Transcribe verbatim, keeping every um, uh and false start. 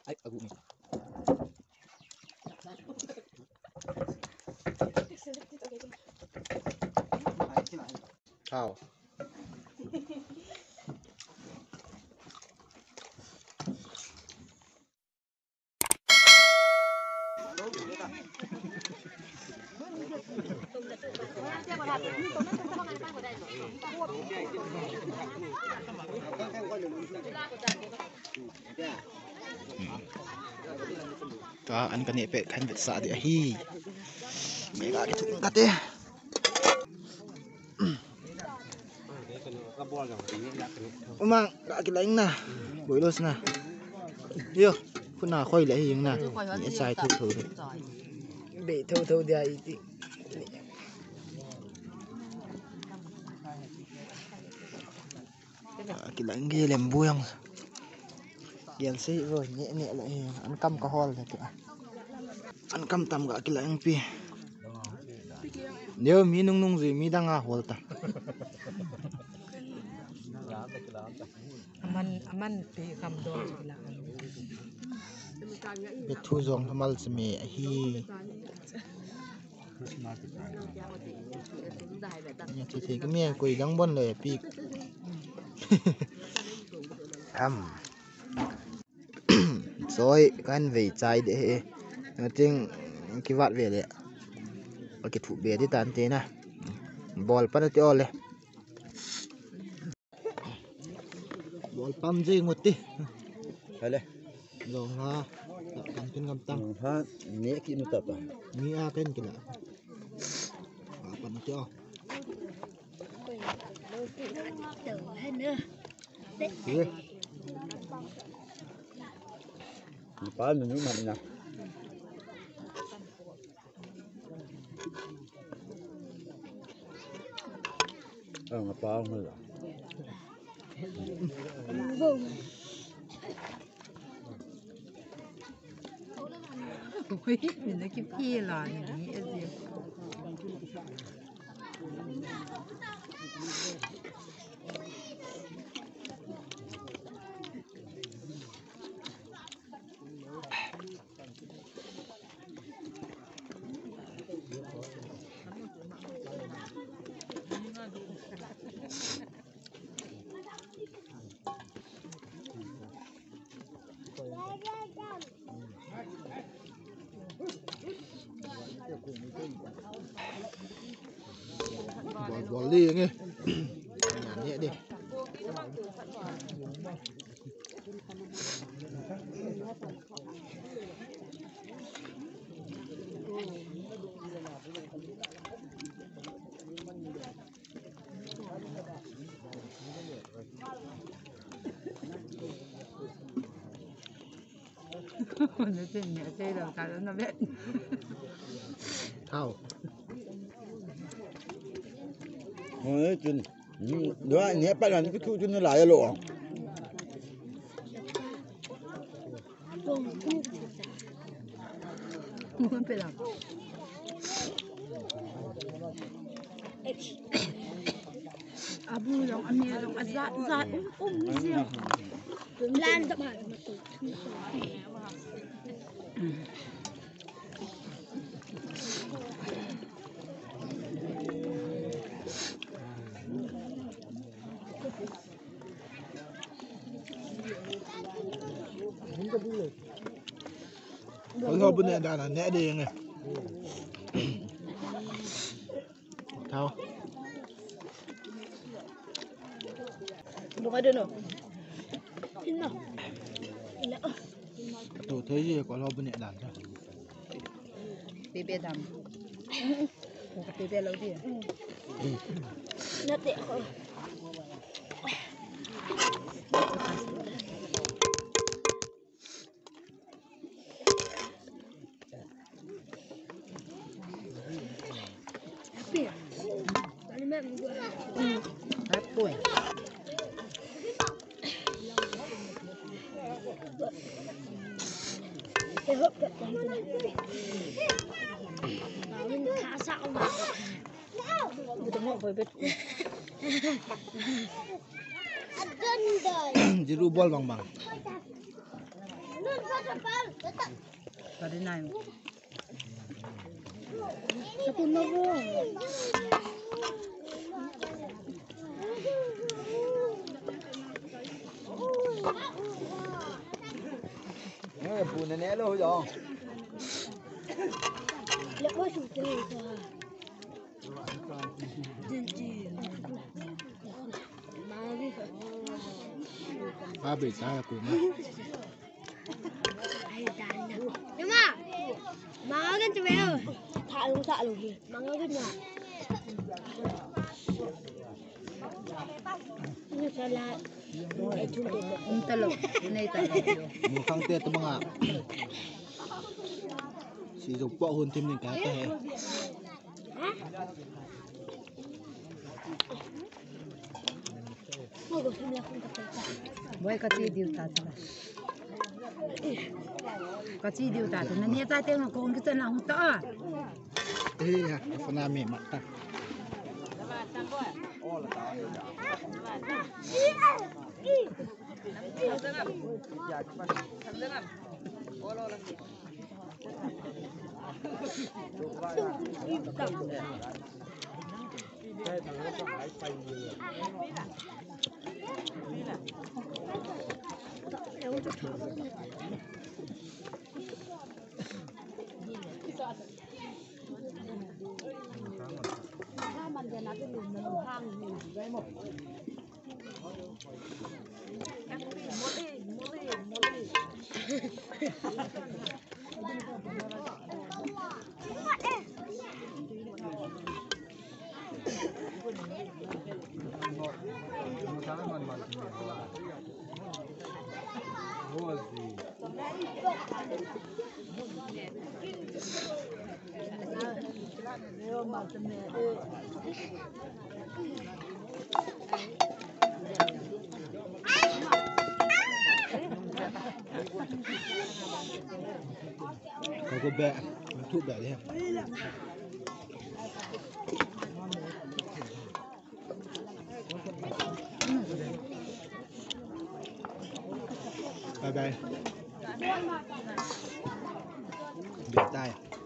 Ai, agu ni. Hao. Tua an kaneh pet khan vetsah ding ahi. Mega kithu kate. Umang, ga kilang na. Boilos na. Yo, khuna khoi le hi na. Ni chai thu thu. Be thu thu dia iti. Ga kilang ge lembu yang. Gel sei vo, ne ne la hi. An kam ka hol le tu. An kam tam ga kilang pi. Neo mi nung nung ji mi dang a hol ta. Aman, aman pi kam dol ji la. Be thu jong hamal chime ahi. Nya thi thi kami koi dang bon le pi. Am. Soi kan vei chai de he. Nothing kivat ve le. Ka kithu be di tan te na. Bol pa na te ole. Bol pam je ngot ti. Hele. Jong ha. Kan kin ngam tang. Ha, ne ki nu ta pa. Mi a kan kila. Ka pan ti o. Ye. Ni pa nu nu ma na. Ang apa ang hala. Ui, mina kipila ni, ni ezi. Bol, bol di nge. Nyan ye di. Hao. Oi, chun. Dua ni pa lan ki thu chun la ya lo. Abu jong, ame jong, ajat jat um um jia. Lan da ma. Kalo bu ne da na ne de nge. Thao. Bunga dun o. Ina. Ina. Tu thei ji kalo bu ne da na. Bebe dam. Bebe lo dia. Nate ko. Jiru bol bang bang. Pare nai. Eh, bu ne ne lo jo. Ba be ta ko ma. Ima, mangagan tu beo. Tha lu, tha lu hi. Mangagan ya. Ni sala. Ni tu de. Ni ta lo, ni ta lo. Mu khang te tu manga. Si jo po hun tim ni ka ta he. Boi ka chi diu ta ta. Ka chi diu ta ta. Na ne ta te ngo kong ki ta na hung ta. Eh, ya, ka na me ma ta. Ka go be, tu be le. Bye bye. Bye bye.